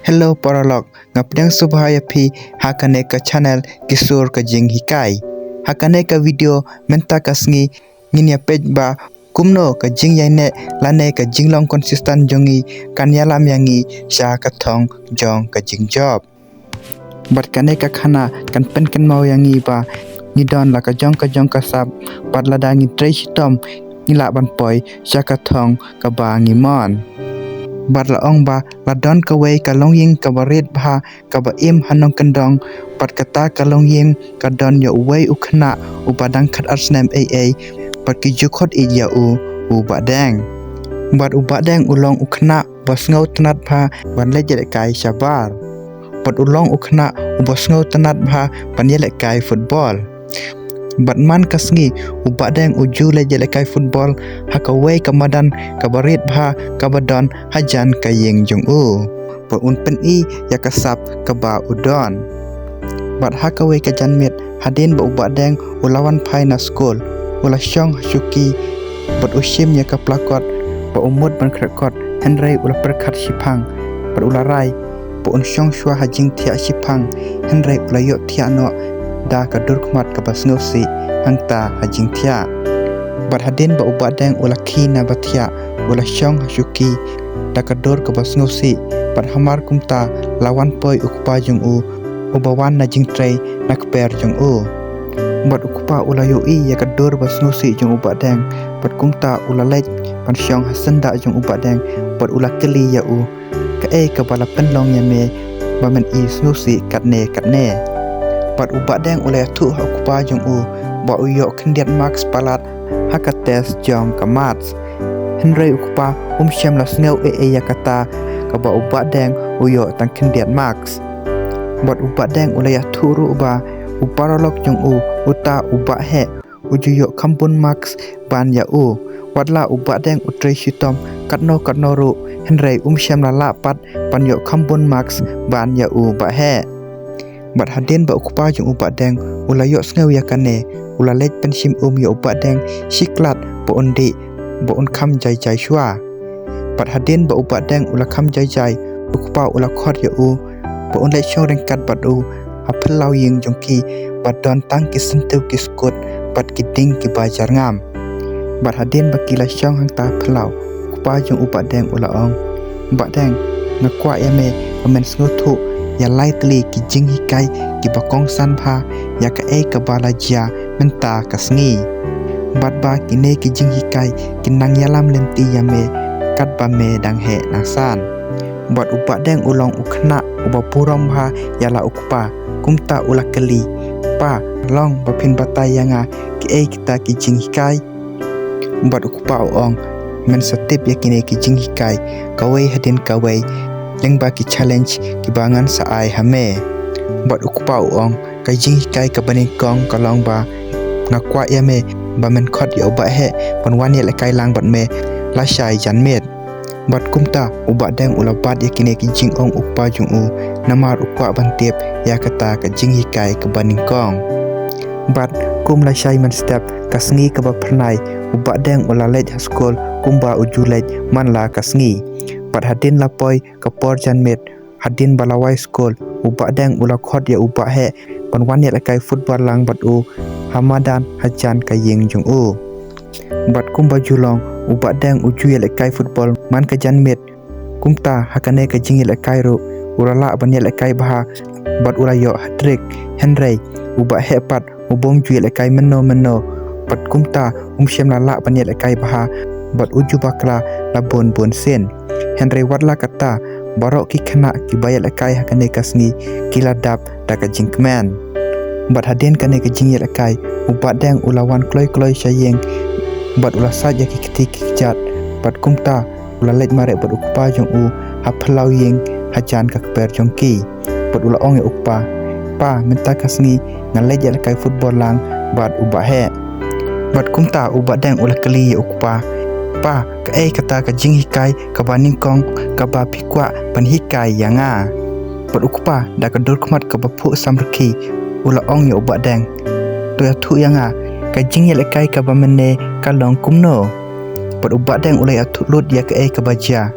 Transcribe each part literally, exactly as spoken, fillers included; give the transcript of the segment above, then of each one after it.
Hello paralok, nga pdiang sngewbha ïa phi ha kane ka channel Ki Sur ka Jinghikai. Ha kane ka video mynta ka sngi ngin ïa peit ba kumno ka jingïaineh lane ka jinglong consistent jong ngi kan ïalam ïa ngi sha ka thong jong ka jingjop. Bad kane ka khana kan pynkynmaw ïa ngi ba ngi don la ka jong ka jong ka sap, bad lada ngi trei shitom ngi lah ban poi sha ka thong kaba ngi mon. Bad la ong ba la don kawei ka longïing kaba rit bha kaba im ha nongkyndong, bad kata ka longïing ka don ïa uwei u khynnah uba dang khatar snem ei ei, bad ki ju khot ïeit ïa u u Bahdeng. Bad u Bahdeng u long u khynnah ba sngewtynnat bha ban leit ïalehkai shabar. Bad u long u khynnah uba sngewtynnat bha ban ïalehkai football. Bad man ka sngi u Bahdeng u ju leit ïalehkai football ha kawei ka madan kaba rit bha kaba don hajan ka ïing jong u. Bad un pyni ïa ka sap kaba u don. Bad ha kawei ka janmiet hadien ba u Bahdeng u la wan phai na skul, u la shong ha shuki, bad u shim ïa ka plakot ba u mut ban khreh kot, hynrei u la pyrkhat shiphang, bad u la rai ba un shong shuwa ha jingthiah shiphang, hynrei u la ïohthiah noh da ka dur khmat kaba sngewsih hangta ha jingthiah. Bad hadien ba u Bahdeng u la khie na ba thiah, u la shong ha shuki da ka dur kaba sngewsih, bad hamar kumta la wan poi u kpa jong u, uba wan na jingtrei na kper jong u. Bad u kpa u la ïohi ïa ka dur ba sngewsih jong u Bahdeng, bad kumta u la leit ban shong ha syndah jong u Bahdeng, bad u la kylli ïa u, kaei kaba la pynlong ïa me ba men i sngewsih katne katne. Bad u Bahdeng u la ïathuh ha u kpa jong u ba u ïoh khyndiat marks palat ha ka test jong ka maths. Hynrei u kpa um shym la sngew ei ei ïa kata kaba u Bahdeng u ïoh tang khyndiat marks. Bad u Bahdeng u la ïathuh ruh ba u paralok jong u, uta u Baheh, u ju ïoh kham bun marks ban ïa u. Watla u Bahdeng u trei shitom katno katno ruh, hynrei um shym la lah pat ban ïoh kham bun marks ban ïa u Baheh. Bad hadien ba u kpa jong u Bahdeng u la ïohsngew ïa kane, u la leit pynshim um ïa u Bahdeng shi klat ba un dih, ba un kham jai jai shuwa. Bad hadien ba u Bahdeng u la kham jai jai, u kpa u la khot ïa u ba un leit shong ryngkat bad u ha phyllaw ïing jong ki, ba don tang ki syntiew ki skud bad ki dieng kiba jarngam. Bad hadien ba ki la shong hangta ha phyllaw, u kpa jong u Bahdeng u la ong, Bahdeng, nga kwah ïa me ba men sngewthuh ïa lai tylli ki jinghikai kiba kongsan bha ïa kaei kaba la jia mynta ka sngi. Bad ba kine ki jinghikai kin nang ïalam lynti ïa me katba me dang heh nang san. Bad u Bahdeng u long u khynnah uba burom bha ïa la u kpa, kumta u la kylli, Pa, long ba phin batai ïa nga kiei kita ki jinghikai? Bad u kpa u ong, Men sa tip ïa kine ki jinghikai kawei hadien kawei lyngba ki challenge kiba ngan sa ai ha me. Bad u kpa u ong, Ka jinghikai kaba nyngkong ka long ba nga kwah ïa me ba men khot ïa u Baheh ban wan ïalehkai lang bad me lashai janmiet. Bad kumta u Bahdeng u la bat ïa kine ki jingong u kpa jong u, namar u kwah ban tip ïa kata ka jinghikai kaba nyngkong. Bad kum lashai mynstep, ka sngi kaba phyrnai, u Bahdeng u la leit ha skul kumba u ju leit man la ka sngi. Bad hadien la poi ka por janmiet, hadien ba la wai skul, u Bahdeng u la khot ïa u Baheh ban wan ïalehkai football lang bad u ha madan hajan ka ïing jong u. Bad kumba ju long, u Bahdeng u ju ïalehkai football man ka janmiet. Kumta ha kane ka jingïalehkai ruh u la lah ban ïalehkai bha bad u la ïoh hat-trick. Hynrei u Baheh pat u bym ju ïalehkai mynno mynno, bad kumta um shym la lah ban ïalehkai bha bad u ju bakla la bun bun sien. Hynrei watla kata, baroh ki khynnah kiba ïalehkai ha kane ka sngi ki la dap da ka jingkmen. Bad hadien kane ka jingïalehkai, u Bahdeng u la wan kloi kloi sha ïing bad u la sait ïa ki kti ki kjat, bad kumta u la leit mareh bad u kpa jong u ha phyllaw ïing hajan ka kper jong ki. Bad u la ong ïa u kpa, Pa, mynta ka sngi ngan leit ïalehkai football lang bad u Baheh. Bad kumta u Bahdeng u la kylli ïa u kpa, Pa, kaei kata ka jinghikai kaba nyngkong kaba phi kwah ban hikai ïa nga? Bad u kpa da ka dur khmat kaba phuh samrkhie u la ong ïa u Bahdeng, To ïathuh ïa nga, ka jingïalehkai kaba mynne ka long kumno? Bad u Bahdeng u la ïathuh lut ïa kaei kaba jia.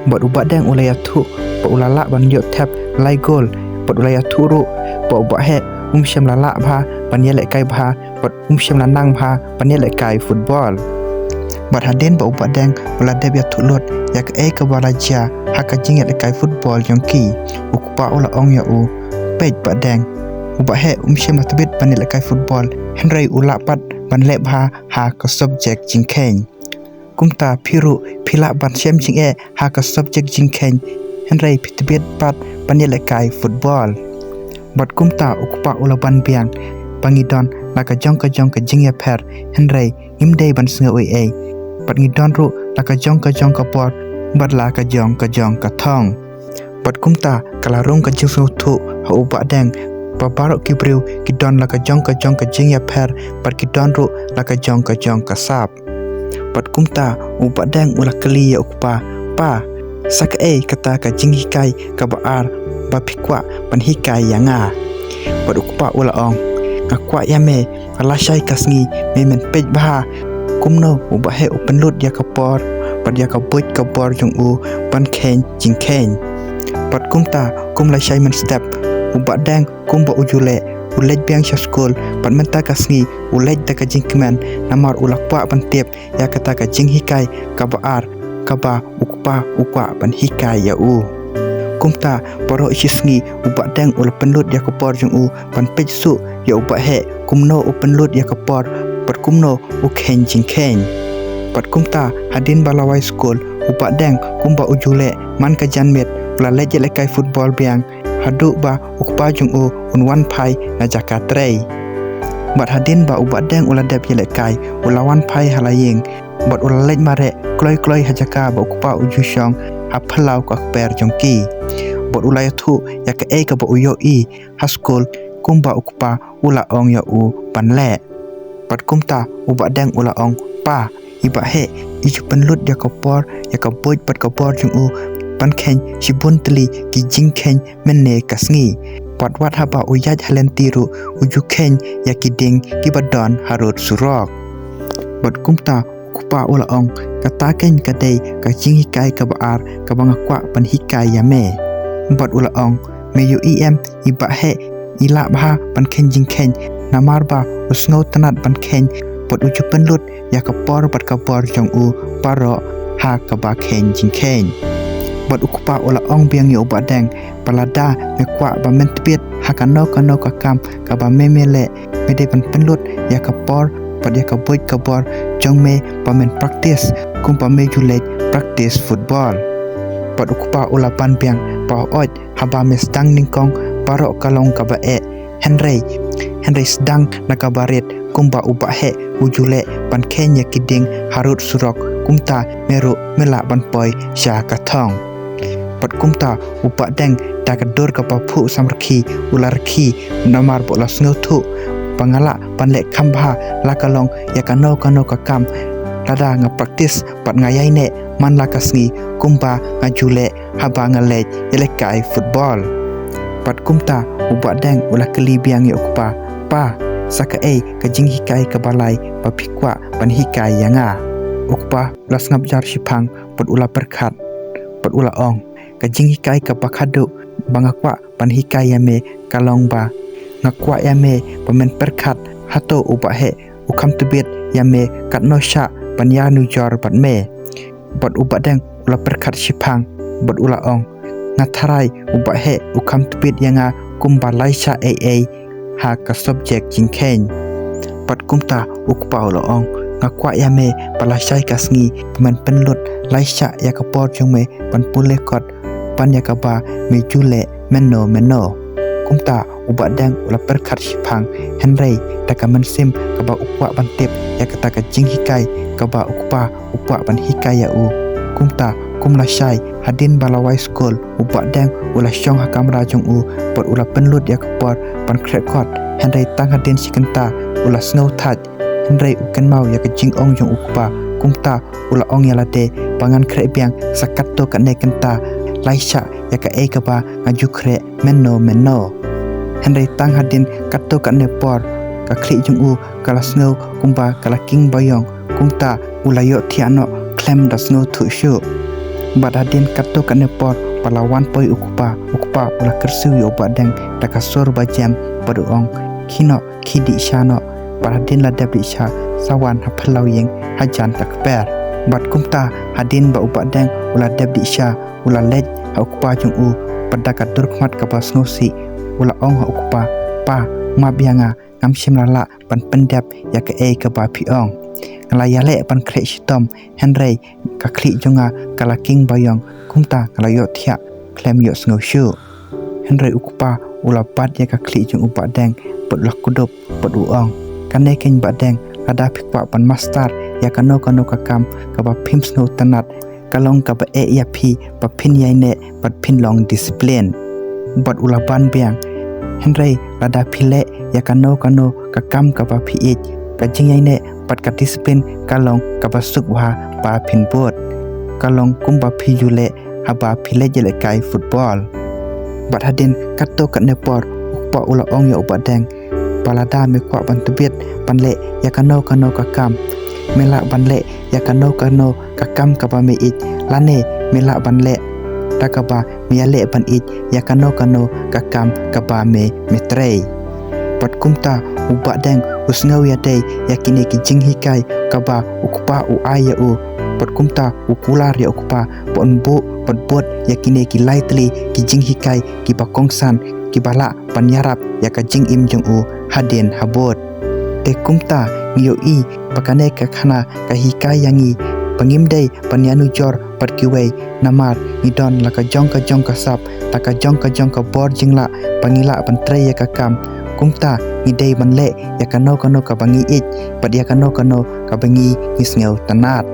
Bad u Bah Deng u la ïathuh ba u la lah ban ïoh thep lai gol. Bad u la ïathuh ruh ba u Bah Heh um shym la lah bha ban ïalehkai bha, bad um shym la nang bha ban ïalehkai football. Bad hadien ba u Bah Deng u la dep ïathuh lut ïa kaei kaba la jia ha ka jingïalehkai football jong ki, u kpa u la ong ïa u, peit Bah Deng, u Bah Heh um shym la tbit ban ïalehkai football, hynrei u lah pat ban leh bha ha ka subject jingkheiñ. Kumta phi ruh phi lah ban shem jingeh ha ka subject jingkheiñ, hynrei phi tbit pat ban ïalehkai football. Bad kumta u kpa u la ban biang ba ngi don la ka jong ka jong ka jingïapher, hynrei ngim dei ban sngew ei ei. Bad ngi don ruh la ka jong ka jong ka por, bad la ka jong ka jong ka thong. Bad kumta ka la rung ka jingsngewthuh ha u Bah Deng ba baroh ki briew ki don la ka jong ka jong ka jingïapher, bad ki don ruh la ka jong ka jong ka sap. Bad kumta u Bah Deng u la kylli ïa u kpa, pa, sa kaei kata ka jinghikai kaba ar ba phi kwah ban hikai ïa nga? Bad u kpa u la ong, nga kwah ïa me, lashai ka sngi me men peit bha kumno u Bah Heh u pynlut ïa ka por bad ïa ka buit ka bor jong u ban kheiñ jingkheiñ. Bad kumta kum lashai mynstep, u Bah Deng kumba u ju leh, u leit biang sha skul, bad mynta ka sngi u leit da ka jingkmen namar u la kwah ban tip ïa kata ka jinghikai kaba ar kaba u kpa u kwah ban hikai ïa u. Kumta baroh shi sngi u Bah Deng u la pynlut ïa ka por jong u ban peit shuh ïa u Bah Heh kumno u pynlut ïa ka por bad kumno u kheiñ jingkheiñ. Bad kumta hadien ba la wai skul, u Bah Deng kumba u ju leh man ka janmiet u la leit ïalehkai football biang, haduh ba u kpa jong u un wan phai na jaka trei. Bad hadien ba u Bah Deng u la dep ïalehkai, u la wan phai ha la ïing, bad u la leit mareh kloi kloi ha jaka ba u kpa u ju shong ha phyllaw ka kper jong ki. Bad u la ïathuh ïa kaei kaba u ïohi ha skul kumba u kpa u la ong ïa u ban leh. Bad kumta u Bah Deng u la ong, pa, i Bah Heh i ju pynlut ïa ka por, ïa ka buit bad ka bor jong u ban kheiñ shibun tylli ki jingkheiñ mynne ka sngi. Bad wat haba u ïaid ha lynti ruh u ju kheiñ ïa ki dieng kiba don harud surok. Bad kumta u kpa u la ong, kata keiñ ka dei ka jinghikai kaba ar kaba nga kwah ban hikai ïa me. Bad u la ong, me ïohi em, i Bah Heh i lah bha ban kheiñ jingkheiñ, namar ba u sngewtynnad ban kheiñ, bad u ju pynlut ïa ka por bad ka bor jong u baroh ha kaba kheiñ jingkheiñ. Bad u kpa u la ong biang ïa u Bah Deng, ba lada me kwah ba men tbit ha kano kano ka kam kaba me me leh, me dei ban pynlut ïa ka por bad ïa ka buit ka bor jong me ba men practice kumba me ju leit practice football. Bad u kpa u la ban biang, ba hooid, haba me sdang nyngkong baroh ka long kaba eh, hynrei, hynrei sdang na kaba rit kumba u Bah Heh u ju leh ban kheiñ ïa ki dieng harud surok, kumta me ruh me lah ban poi sha ka thong. Bad kumta u Bah Deng da ka dur kaba phuh samrkhie u la rkhie, namar ba u la sngewthuh ba nga lah ban leh kham bha la ka long ïa kano kano ka kam lada nga practice bad nga ïaineh man la ka sngi kumba nga ju leh haba nga leit ïalehkai football. Bad kumta u Bah Deng u la kylli biang ïa u kpa, pa, sa kaei ka jinghikai kaba lai ba phi kwah ban hikai ïa nga? U kpa u la sngap jar shiphang bad u la pyrkhat bad u la ong, ka jinghikai kaba khadduh ba nga kwah ban hikai ïa me ka long ba nga kwah ïa me ba men pyrkhat hato u Bah Heh u kham tbit ïa me katno shah ban ïanujor bad me. Bad u Bah Deng u la pyrkhat shiphang bad u la ong, nga tharai u Bah Heh u kham tbit ïa nga kumba lai shah ei ei ha ka subject jingkheiñ. Bad kumta u kpa u la ong, nga kwah ïa me ba lashai ka sngi ba men pynlut lai shah ïa ka por jong me ban pule kot ban ïa kaba me ju leh mynno mynno. Kumta u Bah Deng u la pyrkhat shiphang, hynrei da ka mynsiem kaba u kwah ban tip ïa kata ka jinghikai kaba u kpa u kwah ban hikai ïa u. Kumta kum lashai hadien ba la wai skul, u Bah Deng u la shong ha kamra jong u bad u la pynlut ïa ka por ban khreh kot, hynrei tang hadien shi kynta u la sngew thait. Hynrei u kynmaw ïa ka jingong jong u kpa, kumta u la ong ïa lade ba ngan khreh biang sa katto katne kynta lai shah ïa kaei kaba nga ju khreh mynno mynno. Hynrei tang hadien katto katne por ka khlieh jong u ka la sngew kumba ka la king baïong, kumta u la ïohthiah noh khlem da sngewthuh shuh. Bad hadien katto katne por ba la wan poi u kpa, u kpa u la kyrsiew ïa u Bahdeng da ka sur ba jem bad u ong, "Khie noh, khie dih sha noh." Bad hadien la dep dih sha, sa wan ha phyllaw ïing hajan ka kper. Bad kumta hadien ba u Bahdeng u la dep dih sha, u la leit ha u kpa jong u, bad da ka dur khmat kaba sngewsih u la ong ha u kpa, "Pa, map ïa nga, ngam shym la lah ban pyndep ïa kaei kaba phi ong. Nga la ïaleh ban khreh shitom, hynrei ka khlieh jong nga ka la king baïong, kumta nga la ïohthiah khlem ïohsngew shuh." Hynrei u kpa u la bat ïa ka khlieh jong u Bahdeng bad u la kdup bad u ong, "Kane keiñ Bahdeng, lada phi kwah ban master ïa kano kano ka kam kaba phim sngewtynnat, ka long kaba eh ïa phi ba phin ïaineh bad phin long discipline." Bad u la ban biang, "Hynrei lada phi leh ïa kano kano ka kam kaba phi ïeit, ka jingïaineh bad ka discipline ka long kaba suk bha ba phin bud. Ka long kumba phi ju leh haba phi leit ïalehkai football." Bad hadien katto katne por u kpa u la ong ïa u Bahdeng ba lada me kwah ban tbit ban leh ïa kano kano ka kam, me lah ban leh ïa kano kano ka kam kaba me ïeit, lane me lah ban leh da kaba me ïaleh ban ïeit ïa kano kano ka kam kaba me, me trei. Bad kumta u Bahdeng u sngew ïadei ïa kine ki jinghikai kaba u kpa u ai ïa u. Bad kumta u kular ïa u kpa ba un buh bad bud ïa kine ki lai tylli ki jinghikai kiba kongsan, kiba lah ban ïarap ïa ka jingim jong u hadien habud. Te kumta ngi ïohi ba kane ka khana ka hikai ïa ngi ba ngim dei ban ïanujor bad kiwei, namar ngi don la ka jong ka jong ka sap, la ka jong ka jong ka bor jinglah ba ngi lah ban trei ïa ka kam. Kumta ngi dei ban leh ïa kano kano kaba ngi ïeit bad ïa kano kano kaba ngi, ngi sngewtynnat.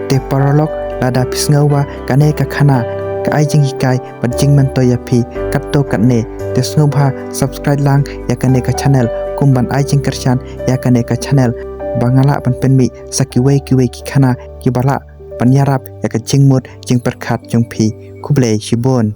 Te paralok, lada phi sngew ba kane ka khana ka ai jinghikai bad jingmyntoi ïa phi katto katne, te sngewbha subscribe lang ïa kane ka channel kum ban ai jingkyrshan ïa kane ka channel ba nga lah ban pynmih sa kiwei kiwei ki khana kiba lah ban ïarap ïa ka jingmut jingpyrkhat jong phi. Khublei shibun.